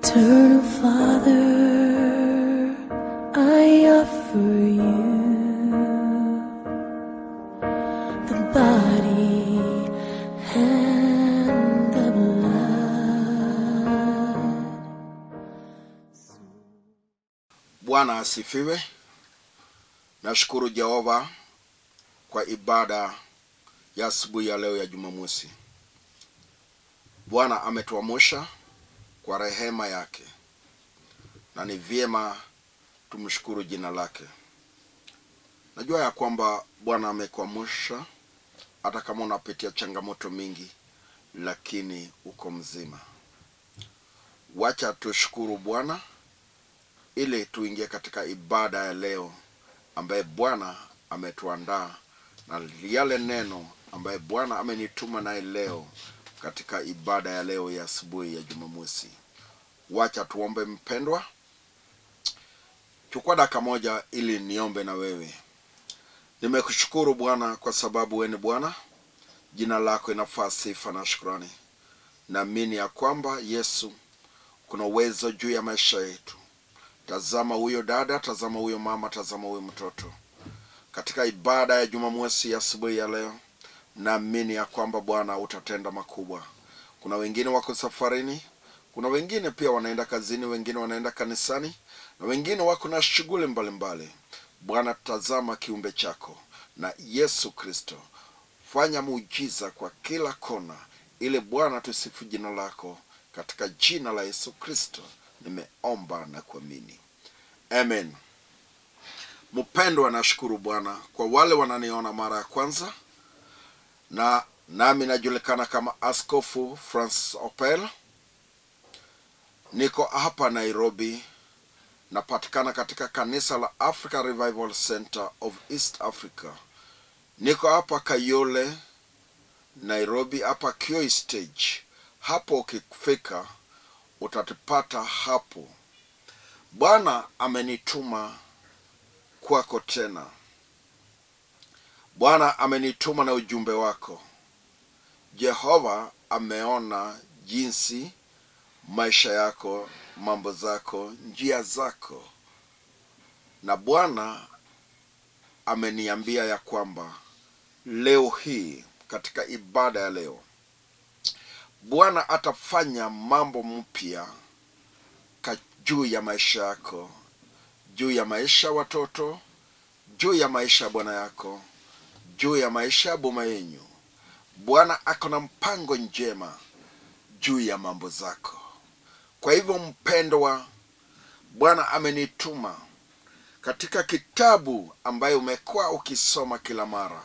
Eternal Father, I offer you the body and the blood. Bwana asifiwe. Nashukuru Jehova kwa ibada ya asubuhi ya leo ya Jumamosi. Bwana ametuamsha kwa rehema yake, na ni vyema tumshukuru jina lake. Najua ya kwamba Bwana amekuamsha hata kama unapitia changamoto mingi, lakini uko mzima. Wacha tushukuru Bwana ili tuingie katika ibada ya leo ambaye Bwana ametuandaa na yale neno ambaye Bwana amenituma naye leo katika ibada ya leo ya asubuhi ya Jumamosi. Wacha tuombe. Mpendwa, chukua dakika moja ili niombe na wewe. Nimekushukuru Bwana kwa sababu wewe ni Bwana, jina lako inafaa sifa na shukrani. Naamini ya kwamba Yesu kuna uwezo juu ya maisha yetu. Tazama huyo dada, tazama huyo mama, tazama huyo mtoto katika ibada ya Jumamosi ya asubuhi ya leo. Naamini ya kwamba Bwana utatenda makubwa. Kuna wengine wako safarini, kuna wengine pia wanaenda kazini, wengine wanaenda kanisani na wengine wako na shughuli mbalimbali. Bwana, tazama kiumbe chako na Yesu Kristo, fanya muujiza kwa kila kona, ili Bwana tusifu jina lako. Katika jina la Yesu Kristo nimeomba na kuamini, amen. Mpendwa, nashukuru Bwana kwa wale wananiona mara ya kwanza, na nami najulikana kama Askofu Francis Opel. Niko hapa Nairobi, napatikana katika kanisa la Africa Revival Center of East Africa. Niko hapa Kayole, Nairobi, hapa Kioi Stage. Hapo ukifika utatupata hapo. Bwana amenituma kwako tena. Bwana amenituma na ujumbe wako. Jehova ameona jinsi maisha yako, mambo zako, njia zako, na Bwana ameniambia ya kwamba leo hii katika ibada ya leo Bwana atafanya mambo mpya juu ya maisha yako, juu ya maisha ya watoto, juu ya maisha ya bwana yako, juu ya maisha ya boma yenyu. Bwana ako na mpango njema juu ya mambo zako. Kwa hivyo mpendwa, Bwana amenituma katika kitabu ambayo umekuwa ukisoma kila mara,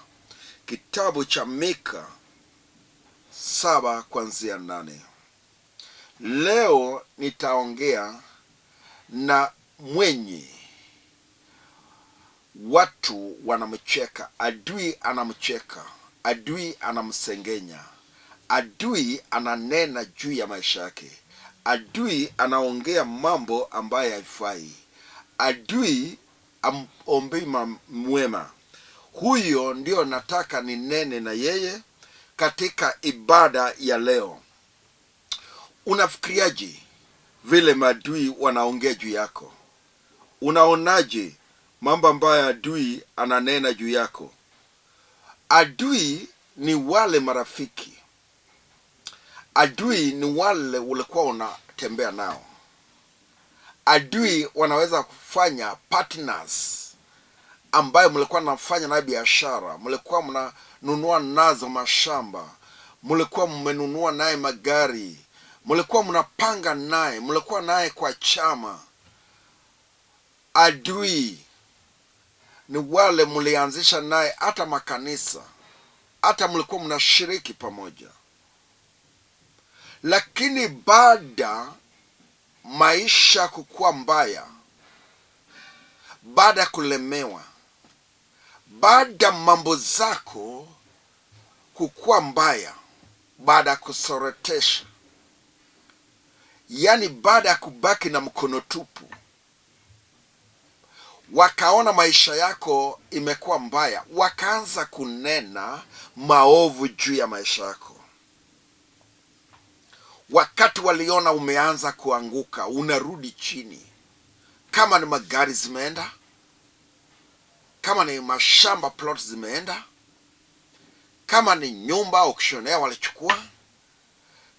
kitabu cha Mika 7 kuanzia 8. Leo nitaongea na mwenye watu wanamcheka, adui anamcheka, adui anamsengenya, adui ananena juu ya maisha yake, adui anaongea mambo ambayo haifai, adui amombi mwema. Huyo ndio nataka ninene na yeye katika ibada ya leo. Unafikiriaje vile maadui wanaongea juu yako? Unaonaje mambo ambayo adui ananena juu yako? Adui ni wale marafiki, adui ni wale ulikuwa unatembea nao, adui wanaweza kufanya partners ambayo mlikuwa mnafanya nayo biashara, mlikuwa mnanunua nazo mashamba, mlikuwa mmenunua naye magari, mlikuwa mnapanga naye, mlikuwa naye kwa chama. Adui ni wale mlianzisha naye hata makanisa, hata mlikuwa mnashiriki pamoja, lakini baada maisha kukuwa mbaya, baada ya kulemewa, baada mambo zako kukuwa mbaya, baada ya kusorotesha, yaani baada ya kubaki na mkono tupu, wakaona maisha yako imekuwa mbaya, wakaanza kunena maovu juu ya maisha yako. Wakati waliona umeanza kuanguka, unarudi chini, kama ni magari zimeenda, kama ni mashamba plot zimeenda, kama ni nyumba auctioneer walichukua,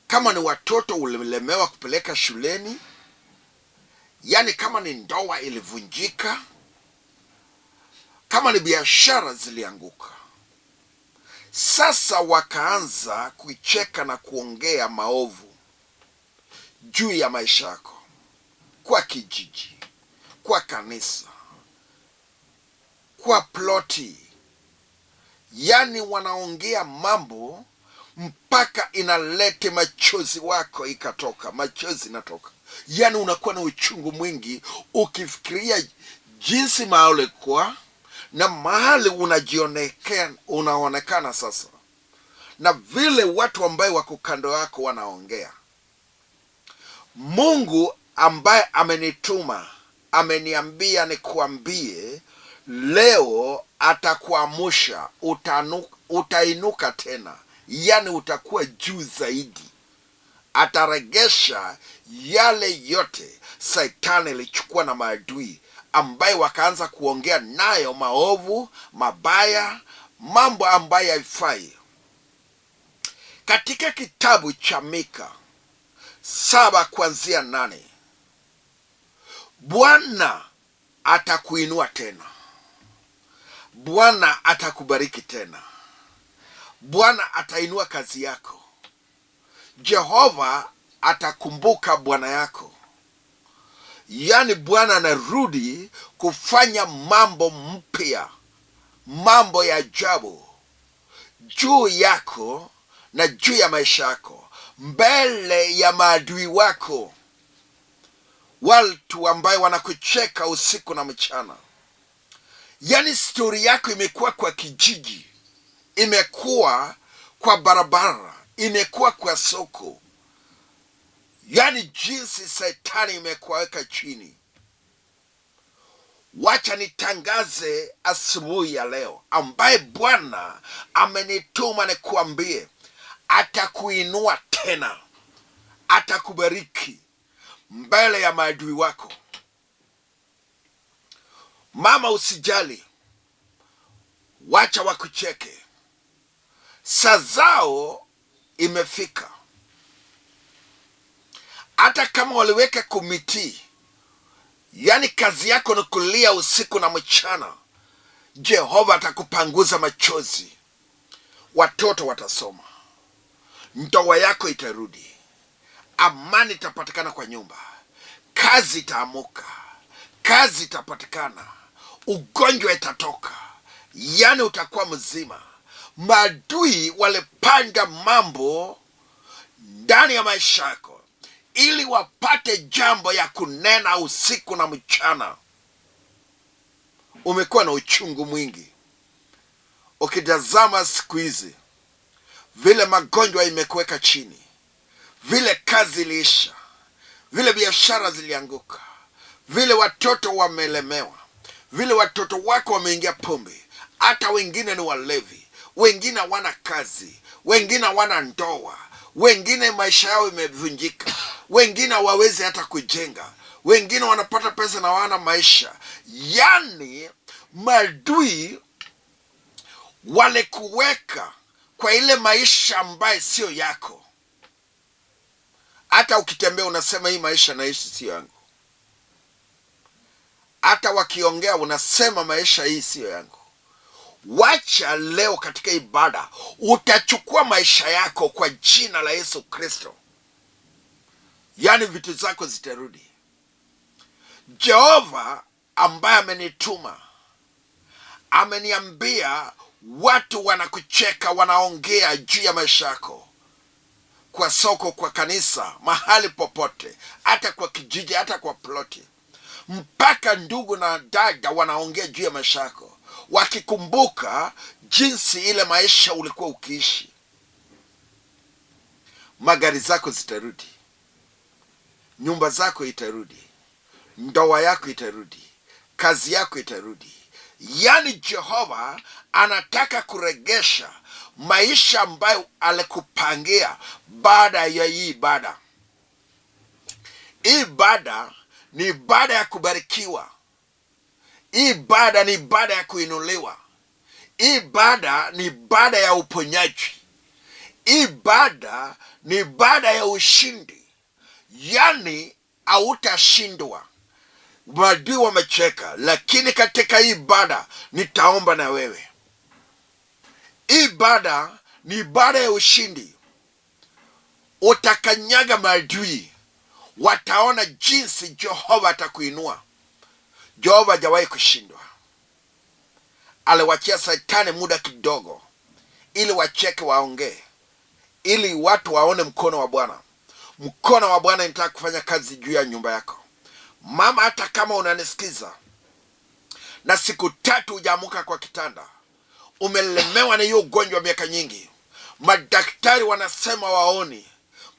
kama ni watoto ulilemewa kupeleka shuleni, yaani kama ni ndoa ilivunjika, kama ni biashara zilianguka. Sasa wakaanza kuicheka na kuongea maovu juu ya maisha yako, kwa kijiji, kwa kanisa, kwa ploti, yaani wanaongea mambo mpaka inalete machozi wako ikatoka, machozi inatoka, yaani unakuwa na uchungu mwingi ukifikiria jinsi mahali ulikuwa na mahali unaonekana sasa, na vile watu ambaye wako kando yako wanaongea. Mungu ambaye amenituma ameniambia nikuambie leo, atakuamusha, utainuka tena, yaani utakuwa juu zaidi. Ataregesha yale yote Saitani ilichukua na maadui ambaye wakaanza kuongea nayo maovu, mabaya, mambo ambayo haifai. Katika kitabu cha Mika 7 kuanzia 8, Bwana atakuinua tena, Bwana atakubariki tena, Bwana atainua kazi yako, Jehova atakumbuka bwana yako. Yaani Bwana anarudi kufanya mambo mpya, mambo ya ajabu juu yako na juu ya maisha yako, mbele ya maadui wako, watu ambaye wanakucheka usiku na mchana. Yaani stori yako imekuwa kwa kijiji, imekuwa kwa barabara, imekuwa kwa soko. Yaani jinsi Shetani imekuweka chini. Wacha nitangaze asubuhi ya leo, ambaye Bwana amenituma nikuambie, atakuinua tena, atakubariki mbele ya maadui wako. Mama, usijali, wacha wakucheke, saa zao imefika. Hata kama waliweka komiti, yaani kazi yako ni kulia usiku na mchana, Jehova atakupanguza machozi. Watoto watasoma, ndoa yako itarudi, amani itapatikana kwa nyumba, kazi itaamuka, kazi itapatikana, ugonjwa itatoka, yaani utakuwa mzima. Maadui walipanga mambo ndani ya maisha yako ili wapate jambo ya kunena usiku na mchana. Umekuwa na uchungu mwingi. Ukitazama siku hizi vile magonjwa imekuweka chini, vile kazi iliisha, vile biashara zilianguka, vile watoto wamelemewa, vile watoto wako wameingia pombe, hata wengine ni walevi, wengine hawana kazi, wengine hawana ndoa, wengine maisha yao imevunjika, wengine hawawezi hata kujenga, wengine wanapata pesa na hawana maisha. Yaani maadui walikuweka kwa ile maisha ambaye sio yako. Hata ukitembea unasema hii maisha naishi sio yangu. Hata wakiongea unasema maisha hii sio yangu. Wacha leo katika ibada utachukua maisha yako kwa jina la Yesu Kristo. Yaani vitu zako zitarudi. Jehova ambaye amenituma ameniambia watu wanakucheka, wanaongea juu ya maisha yako, kwa soko, kwa kanisa, mahali popote, hata kwa kijiji, hata kwa ploti, mpaka ndugu na dada wanaongea juu ya maisha yako, wakikumbuka jinsi ile maisha ulikuwa ukiishi. Magari zako zitarudi, nyumba zako itarudi, ndoa yako itarudi, kazi yako itarudi. Yaani Jehova anataka kuregesha Maisha ambayo alikupangia baada ya hii ibada. Hii ibada ni ibada ya kubarikiwa. Hii ibada ni ibada ya kuinuliwa. Hii ibada ni ibada ya uponyaji. Hii ibada ni ibada ya ushindi, yaani hautashindwa. Maadui wamecheka, lakini katika hii ibada nitaomba na wewe. Hii ibada ni ibada ya ushindi. Utakanyaga maadui, wataona jinsi Jehova atakuinua. Jehova hajawahi kushindwa. Aliwachia Satani muda kidogo ili wacheke, waongee, ili watu waone mkono wa Bwana. Mkono wa Bwana inataka kufanya kazi juu ya nyumba yako mama. Hata kama unanisikiza na siku 3 hujaamuka kwa kitanda, umelemewa na hiyo ugonjwa miaka nyingi, madaktari wanasema waoni,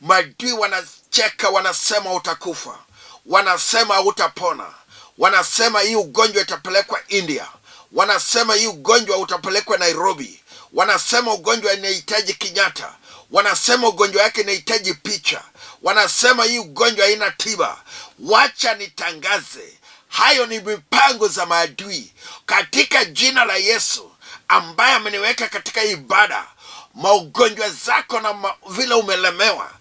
maadui wanacheka, wanasema utakufa, wanasema hutapona, wanasema hii ugonjwa itapelekwa India, wanasema hii ugonjwa utapelekwa Nairobi, wanasema ugonjwa inahitaji Kenyatta, wanasema ugonjwa yake inahitaji picha, wanasema hii ugonjwa haina tiba. Wacha nitangaze, hayo ni mipango za maadui. Katika jina la Yesu ambaye ameniweka katika ibada, maugonjwa zako na vile umelemewa,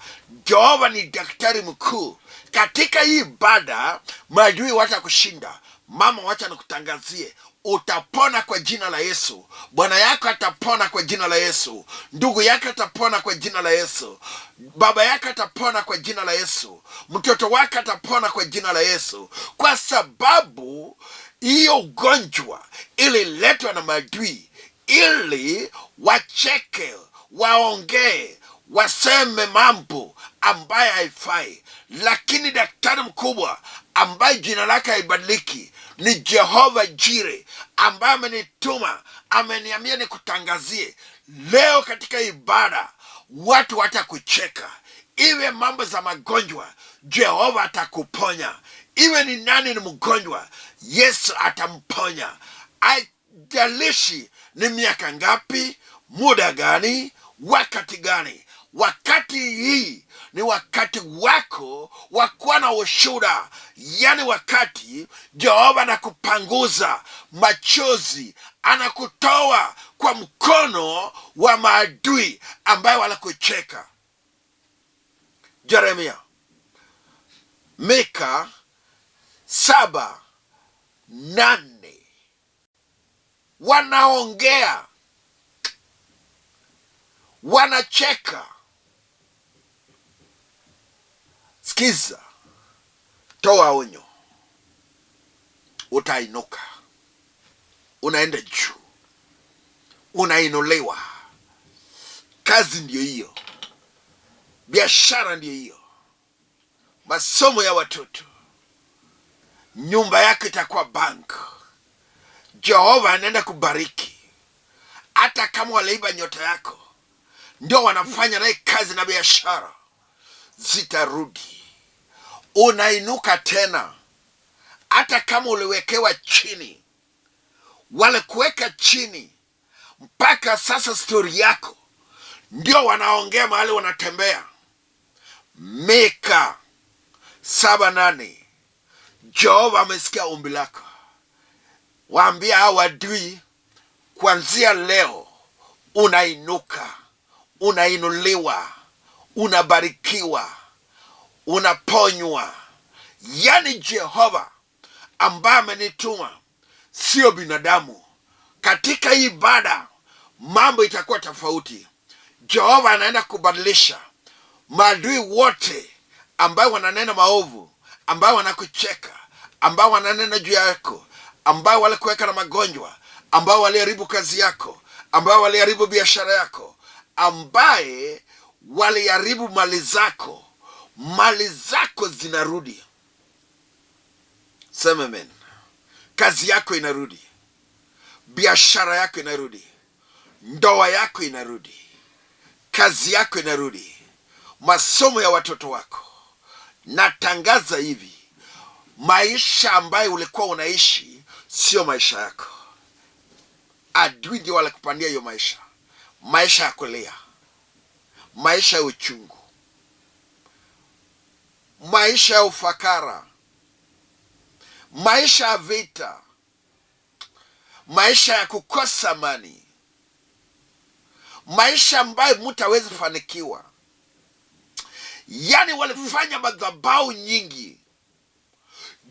Jehova ni daktari mkuu. Katika hii ibada maadui watakushinda. Mama, wacha nikutangazie, utapona kwa jina la Yesu. Bwana yako atapona kwa jina la Yesu. Ndugu yako atapona kwa jina la Yesu. Baba yako atapona kwa jina la Yesu. Mtoto wake atapona kwa jina la Yesu, kwa sababu hiyo ugonjwa ililetwa na maadui ili wacheke, waongee, waseme mambo ambaye haifai, lakini daktari mkubwa ambaye jina lake haibadiliki ni Jehova Jire, ambaye amenituma, ameniambia nikutangazie leo katika ibada, watu watakucheka. Iwe mambo za magonjwa, Jehova atakuponya. Iwe ni nani ni mgonjwa, Yesu atamponya. Haijalishi ni miaka ngapi, muda gani, wakati gani. Wakati hii ni wakati wako wa kuwa na ushuhuda, yaani wakati Jehova anakupanguza machozi, anakutoa kwa mkono wa maadui ambayo wanakucheka. Jeremia, Mika 7:8, wanaongea, wanacheka. Sikiza, toa onyo, utainuka, unaenda juu, unainuliwa. Kazi ndiyo hiyo, biashara ndiyo hiyo, masomo ya watoto, nyumba yako itakuwa bank. Jehova anaenda kubariki. Hata kama waliiba nyota yako, ndio wanafanya naye kazi na biashara zitarudi. Unainuka tena, hata kama uliwekewa chini, walikuweka chini mpaka sasa, stori yako ndio wanaongea mahali wanatembea. Mika 7:8, Jehova amesikia ombi lako. Waambia hao adui, kuanzia leo unainuka, unainuliwa, unabarikiwa, unaponywa. Yaani Jehova ambaye amenituma sio binadamu. Katika hii ibada mambo itakuwa tofauti. Jehova anaenda kubadilisha maadui wote ambayo wananena maovu, ambayo wanakucheka, ambao wananena juu yako, ambao walikuweka na magonjwa, ambao waliharibu kazi yako, ambao waliharibu biashara yako, ambaye waliharibu mali zako. Mali zako zinarudi. Sema amen. Kazi yako inarudi, biashara yako inarudi, ndoa yako inarudi, kazi yako inarudi, masomo ya watoto wako. Natangaza hivi, maisha ambayo ulikuwa unaishi sio maisha yako. Adui ndio walikupandia hiyo maisha. Maisha ya kulia, maisha ya uchungu, maisha ya ufakara, maisha ya vita, maisha ya kukosa amani, maisha ambayo mtu hawezi fanikiwa. Yaani walifanya madhabahu nyingi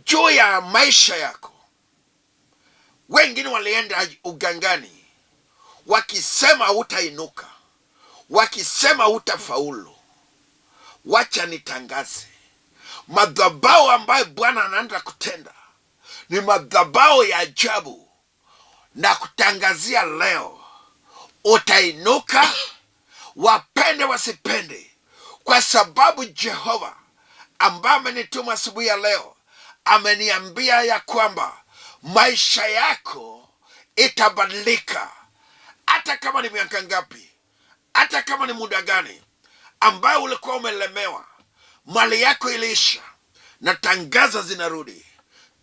juu ya maisha yako. Wengine walienda ugangani wakisema hutainuka, wakisema hutafaulu. Wacha nitangaze, madhabahu ambayo Bwana anaanza kutenda ni madhabahu ya ajabu, na kutangazia leo utainuka, wapende wasipende, kwa sababu Jehova ambaye amenituma asubuhi ya leo ameniambia ya kwamba maisha yako itabadilika, hata kama ni miaka ngapi, hata kama ni muda gani ambayo ulikuwa umelemewa, mali yako iliisha, na tangaza zinarudi,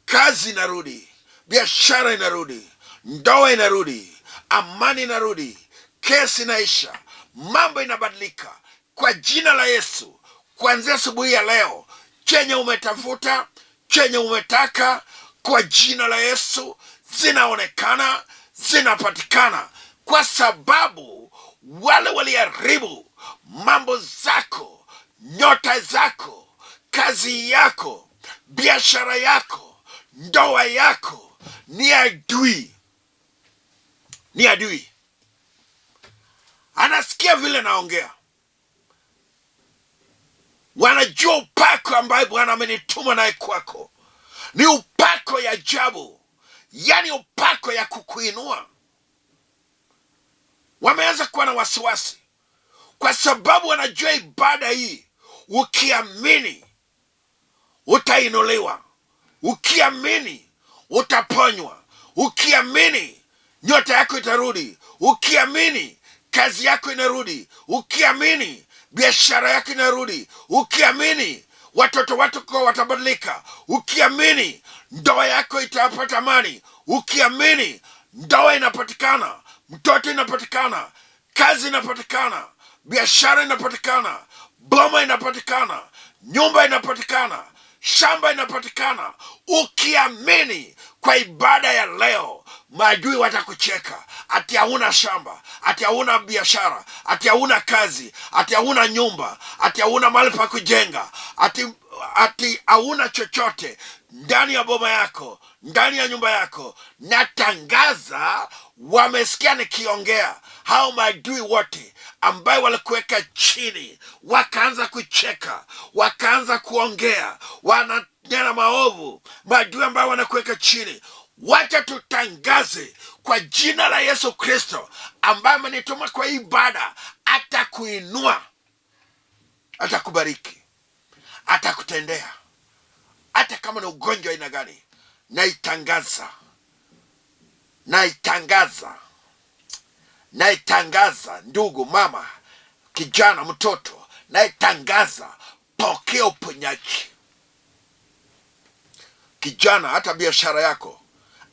kazi inarudi, biashara inarudi, ndoa inarudi, amani inarudi, kesi inaisha, mambo inabadilika kwa jina la Yesu. Kuanzia asubuhi ya leo, chenye umetafuta, chenye umetaka, kwa jina la Yesu zinaonekana, zinapatikana, kwa sababu wale waliharibu mambo zako, nyota zako, kazi yako, biashara yako, ndoa yako, ni adui, ni adui. Anasikia vile naongea, wanajua upako ambaye Bwana amenituma naye kwako ni upako ya ajabu, yani upako ya kukuinua. Wameanza kuwa na wasiwasi kwa sababu wanajua ibada hii, ukiamini utainuliwa, ukiamini utaponywa, ukiamini nyota yako itarudi, ukiamini kazi yako inarudi, ukiamini biashara yako inarudi, ukiamini watoto wako watabadilika, ukiamini ndoa yako itapata amani, ukiamini ndoa inapatikana, mtoto inapatikana, kazi inapatikana, biashara inapatikana, boma inapatikana, nyumba inapatikana, shamba inapatikana. Ukiamini kwa ibada ya leo, maadui watakucheka ati hauna shamba, ati hauna biashara, ati hauna kazi, ati hauna nyumba, ati hauna mahali pa kujenga, ati hauna chochote ndani ya boma yako, ndani ya nyumba yako. Natangaza, wamesikia nikiongea, hao maadui wote ambayo walikuweka chini wakaanza kucheka, wakaanza kuongea, wananena maovu, maadui ambayo wanakuweka chini, wacha tutangaze kwa jina la Yesu Kristo ambaye amenituma kwa ibada, atakuinua, atakubariki, atakutendea, hata kama ni ugonjwa aina gani. Naitangaza, naitangaza, naitangaza, ndugu, mama, kijana, mtoto, naitangaza, pokea uponyaji. Kijana, hata biashara yako,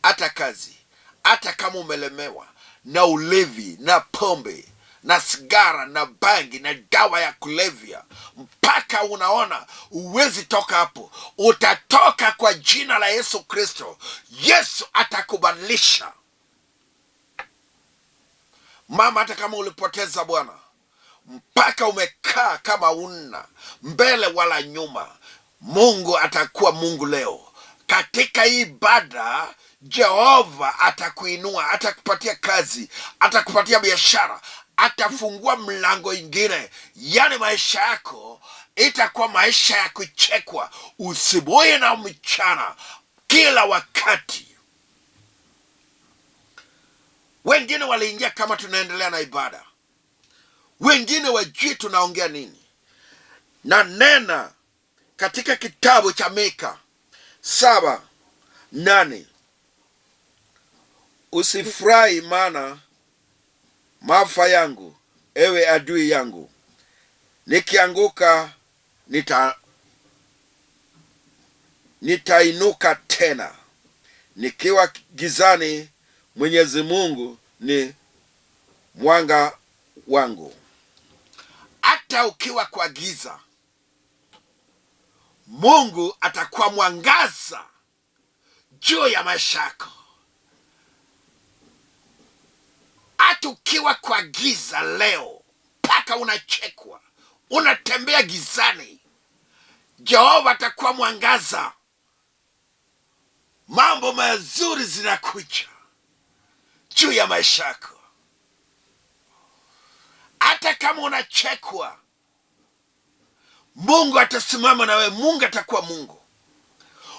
hata kazi, hata kama umelemewa na ulevi na pombe na sigara na bangi na dawa ya kulevya, mpaka unaona huwezi toka hapo, utatoka kwa jina la Yesu Kristo. Yesu atakubadilisha. Mama, hata kama ulipoteza bwana, mpaka umekaa kama una mbele wala nyuma, Mungu atakuwa Mungu leo. Katika hii ibada Jehova atakuinua, atakupatia kazi, atakupatia biashara, atafungua mlango ingine. Yani maisha yako itakuwa maisha ya kuchekwa usibuhi na mchana, kila wakati. Wengine waliingia kama tunaendelea na ibada, wengine wajui tunaongea nini. Na nena katika kitabu cha Mika 7:8, usifurahi maana maafa yangu, ewe adui yangu, nikianguka nitainuka tena, nikiwa gizani Mwenyezi Mungu ni mwanga wangu, hata ukiwa kwa giza, Mungu atakuwa mwangaza juu ya maisha yako. Hata ukiwa kwa giza leo, mpaka unachekwa, unatembea gizani, Jehova atakuwa mwangaza. Mambo mazuri zinakuja juu ya maisha yako. Hata kama unachekwa, Mungu atasimama na wewe. Mungu atakuwa Mungu.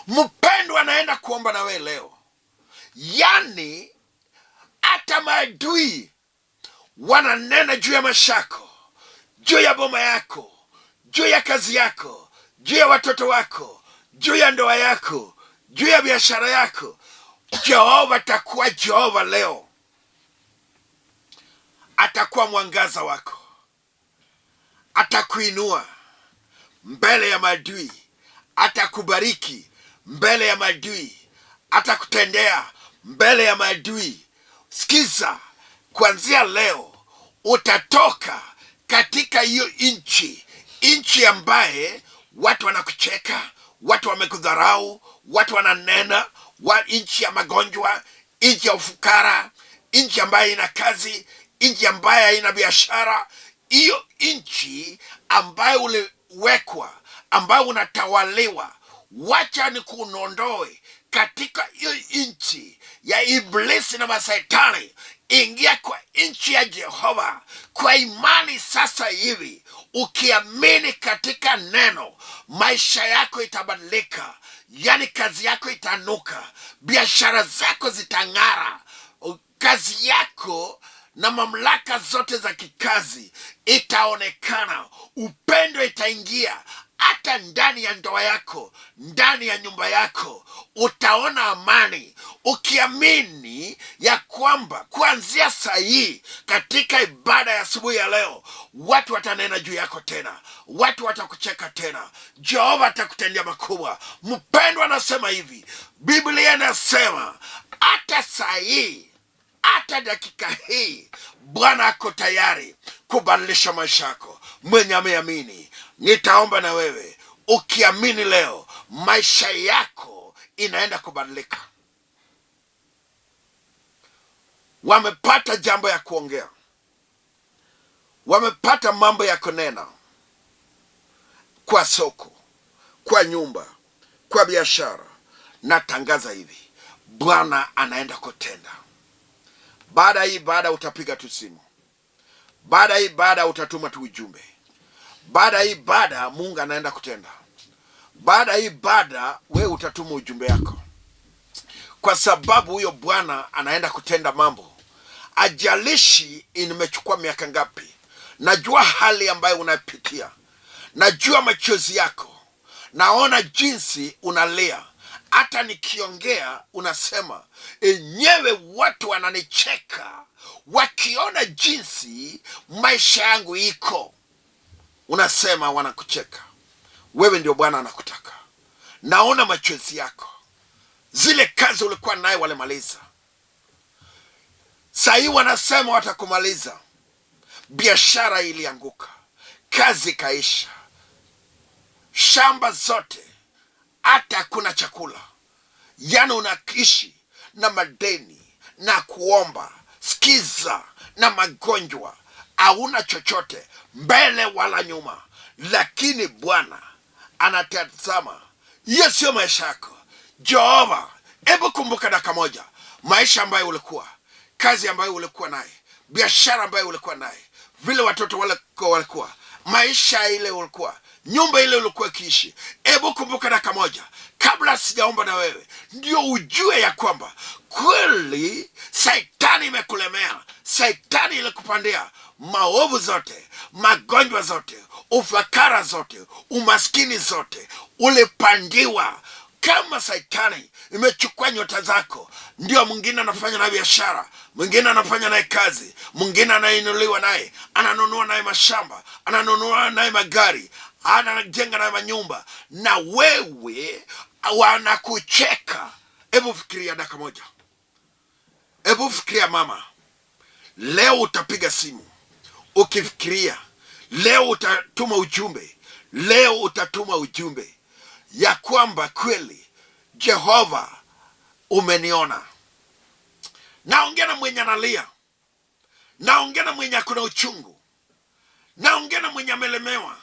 Mpendwa, anaenda kuomba na wewe leo. Yaani hata maadui wananena juu ya maisha yako, juu ya boma yako, juu ya kazi yako, juu ya watoto wako, juu ya ndoa yako, juu ya biashara yako. Jehova atakuwa Jehova leo, atakuwa mwangaza wako, atakuinua mbele ya maadui, atakubariki mbele ya maadui, atakutendea mbele ya maadui. Sikiza, kuanzia leo utatoka katika hiyo nchi, nchi ambaye watu wanakucheka, watu wamekudharau, watu wananena, nchi ya magonjwa, nchi ya ufukara, nchi ambaye ina kazi, nchi ambaye haina biashara, hiyo nchi ambayo uliwekwa, ambayo unatawaliwa, wacha ni kuondoe katika hiyo nchi ya Iblisi na masaitani. Ingia kwa nchi ya Jehova kwa imani sasa hivi. Ukiamini katika neno, maisha yako itabadilika, yaani kazi yako itanuka, biashara zako zitang'ara, kazi yako na mamlaka zote za kikazi itaonekana, upendo itaingia hata ndani ya ndoa yako, ndani ya nyumba yako utaona amani, ukiamini ya kwamba kuanzia saa hii katika ibada ya asubuhi ya leo, watu watanena juu yako tena, watu watakucheka tena, Jehova atakutendea makubwa. Mpendwa, anasema hivi, Biblia inasema hata saa hii, hata dakika hii, Bwana ako tayari kubadilisha maisha yako. Mwenye ameamini, nitaomba na wewe. Ukiamini leo, maisha yako inaenda kubadilika. Wamepata jambo ya kuongea, wamepata mambo ya kunena kwa soko, kwa nyumba, kwa biashara. Natangaza hivi, Bwana anaenda kutenda. Baada hii baada utapiga tu simu, baada hii baada utatuma tu ujumbe, baada hii baada Mungu anaenda kutenda. Baada hii baada we utatuma ujumbe yako, kwa sababu huyo Bwana anaenda kutenda mambo. Ajalishi nimechukua miaka ngapi, najua hali ambayo unapitia, najua machozi yako, naona jinsi unalia. Hata nikiongea unasema enyewe, watu wananicheka wakiona jinsi maisha yangu iko, unasema wanakucheka. Wewe ndio Bwana anakutaka. Naona machozi yako, zile kazi ulikuwa naye walimaliza, sahii wanasema watakumaliza. Biashara ilianguka, kazi ikaisha, shamba zote, hata hakuna chakula. Yani unaishi na madeni na kuomba, sikiza, na magonjwa, hauna chochote mbele wala nyuma, lakini Bwana anatazama. Hiyo sio maisha yako. Jehova, hebu kumbuka dakika moja, maisha ambayo ulikuwa, kazi ambayo ulikuwa naye, biashara ambayo ulikuwa naye, vile watoto walikuwa, maisha ile ulikuwa, nyumba ile ulikuwa ukiishi. Hebu kumbuka dakika moja, kabla sijaomba na wewe, ndio ujue ya kwamba kweli saitani imekulemea, saitani ilikupandia maovu zote, magonjwa zote, ufakara zote, umaskini zote, ulipandiwa kama saitani imechukua nyota zako. Ndio mwingine anafanya naye biashara, mwingine anafanya naye kazi, mwingine anainuliwa naye, ananunua naye mashamba, ananunua naye magari, anajenga naye manyumba, na wewe wanakucheka. Hebu fikiria dakika moja, hebu fikiria mama, leo utapiga simu, Ukifikiria leo utatuma ujumbe, leo utatuma ujumbe ya kwamba kweli Jehova umeniona. Naongea na mwenye analia, naongea na mwenye akuna uchungu, naongea na mwenye amelemewa,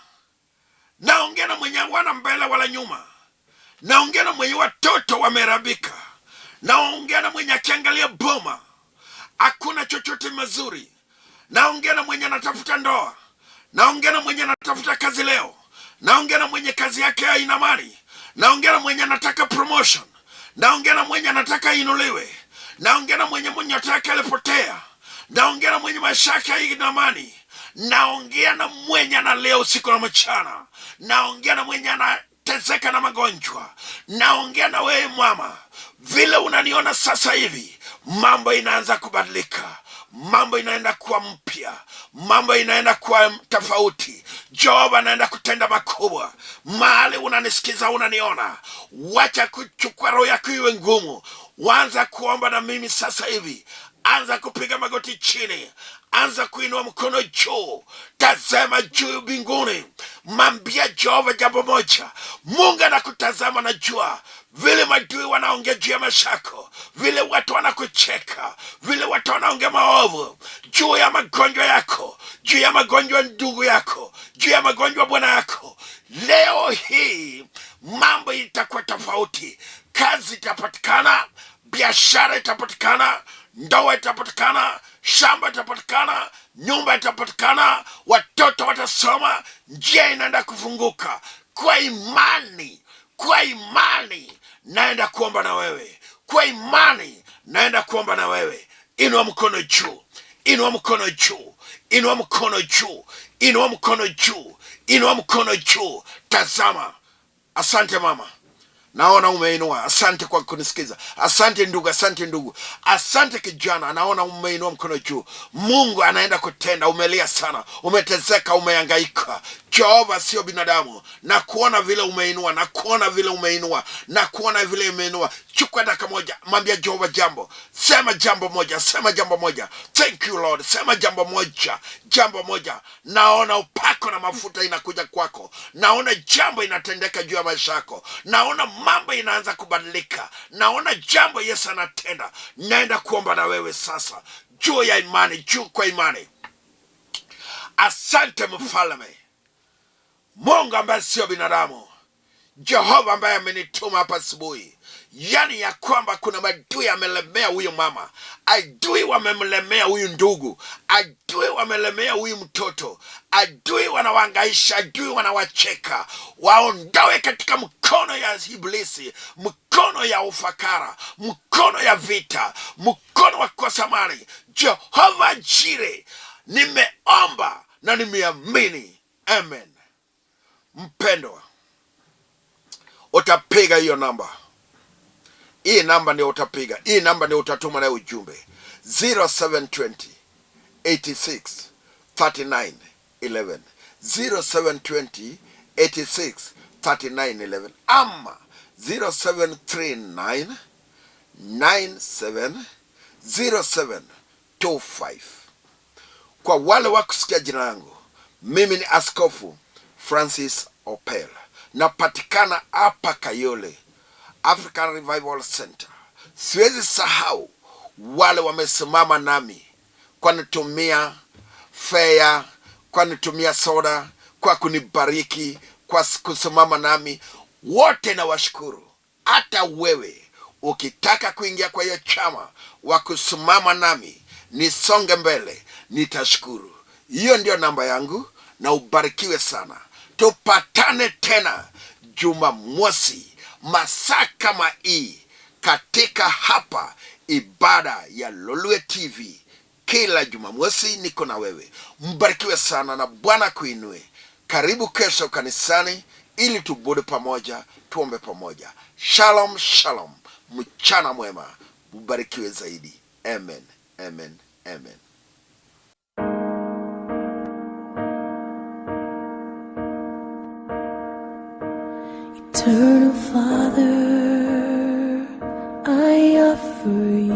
naongea na mwenye wana mbele wala nyuma, naongea na mwenye watoto wamerabika, naongea na mwenye akiangalia boma hakuna chochote mazuri, naongea na mwenye anatafuta ndoa, naongea na mwenye anatafuta kazi leo, naongea na mwenye kazi yake haina mali, naongea na mwenye anataka promotion, naongea na mwenye anataka inuliwe, naongea na mwenye nyota yake alipotea, naongea na mwenye maisha yake haina amani, naongea na mwenye analia usiku na mchana, naongea na mwenye anateseka na magonjwa, naongea na wewe mama, vile unaniona sasa hivi, mambo inaanza kubadilika, mambo inaenda kuwa mpya, mambo inaenda kuwa tofauti. Jehova anaenda kutenda makubwa. Mahali unanisikiza, unaniona, wacha kuchukua roho yako iwe ngumu, waanza kuomba na mimi sasa hivi. Anza kupiga magoti chini, anza kuinua mkono juu, tazama juu mbinguni, mambia Jehova jambo moja. Mungu anakutazama, najua vile madui wanaongea juu ya maisha yako, vile watu wanakucheka, vile watu wanaongea maovu juu ya magonjwa yako, juu ya magonjwa ndugu yako, juu ya magonjwa bwana yako. Leo hii mambo itakuwa tofauti, kazi itapatikana, biashara itapatikana, ndoa itapatikana, shamba itapatikana, nyumba itapatikana, watoto watasoma, njia inaenda kufunguka. Kwa imani, kwa imani naenda kuomba na wewe, kwa imani naenda kuomba na wewe. Inua mkono juu, inua mkono juu, inua mkono juu, inua mkono juu, inua mkono juu. Tazama. Asante mama, naona umeinua. Asante kwa kunisikiza. Asante ndugu, asante ndugu, asante kijana, naona umeinua mkono juu. Mungu anaenda kutenda. Umelia sana, umeteseka, umehangaika. Jehova sio binadamu. Na kuona vile umeinua, na kuona vile umeinua, na kuona vile umeinua. Chukua dakika moja, mwambia Jehova jambo, sema jambo moja, sema jambo moja. Thank you Lord, sema jambo moja, jambo moja. Naona upako na mafuta inakuja kwako, naona jambo inatendeka juu ya maisha yako, naona mambo inaanza kubadilika, naona jambo Yesu anatenda. Naenda kuomba na wewe sasa juu ya imani, juu kwa imani. Asante mfalme Mungu ambaye sio binadamu, Jehova ambaye amenituma hapa asubuhi, yaani ya kwamba kuna madui amelemea huyu mama, adui wamemlemea huyu ndugu, adui wamelemea huyu mtoto, adui wanawaangaisha, adui wanawacheka. Waondoe katika mkono ya Ibilisi, mkono ya ufakara, mkono ya vita, mkono wa kukosa mali. Jehova Jire, nimeomba na nimeamini, amen. Mpendwa, utapiga hiyo namba. Hii namba ndio utapiga, hii namba ndio utatuma nayo ujumbe 0720 86 39 11, 0720 86 39 11 ama 0739 97 07 25. Kwa wale wa kusikia jina langu, mimi ni Askofu Francis Opel, napatikana hapa Kayole African Revival Center. Siwezi sahau wale wamesimama nami kwa nitumia fea, kwa nitumia soda, kwa kunibariki, kwa kusimama nami, wote nawashukuru. Hata wewe ukitaka kuingia kwa hiyo chama wa kusimama nami nisonge mbele, nitashukuru. Hiyo ndio namba yangu, na ubarikiwe sana. Tupatane tena Jumamosi masaa kama hii katika hapa ibada ya Lolwe TV. Kila Jumamosi niko na wewe. Mbarikiwe sana na Bwana kuinue. Karibu kesho kanisani ili tubudu pamoja, tuombe pamoja. Shalom, shalom. Mchana mwema, mbarikiwe zaidi. Amen, amen, amen. Eternal Father, I offer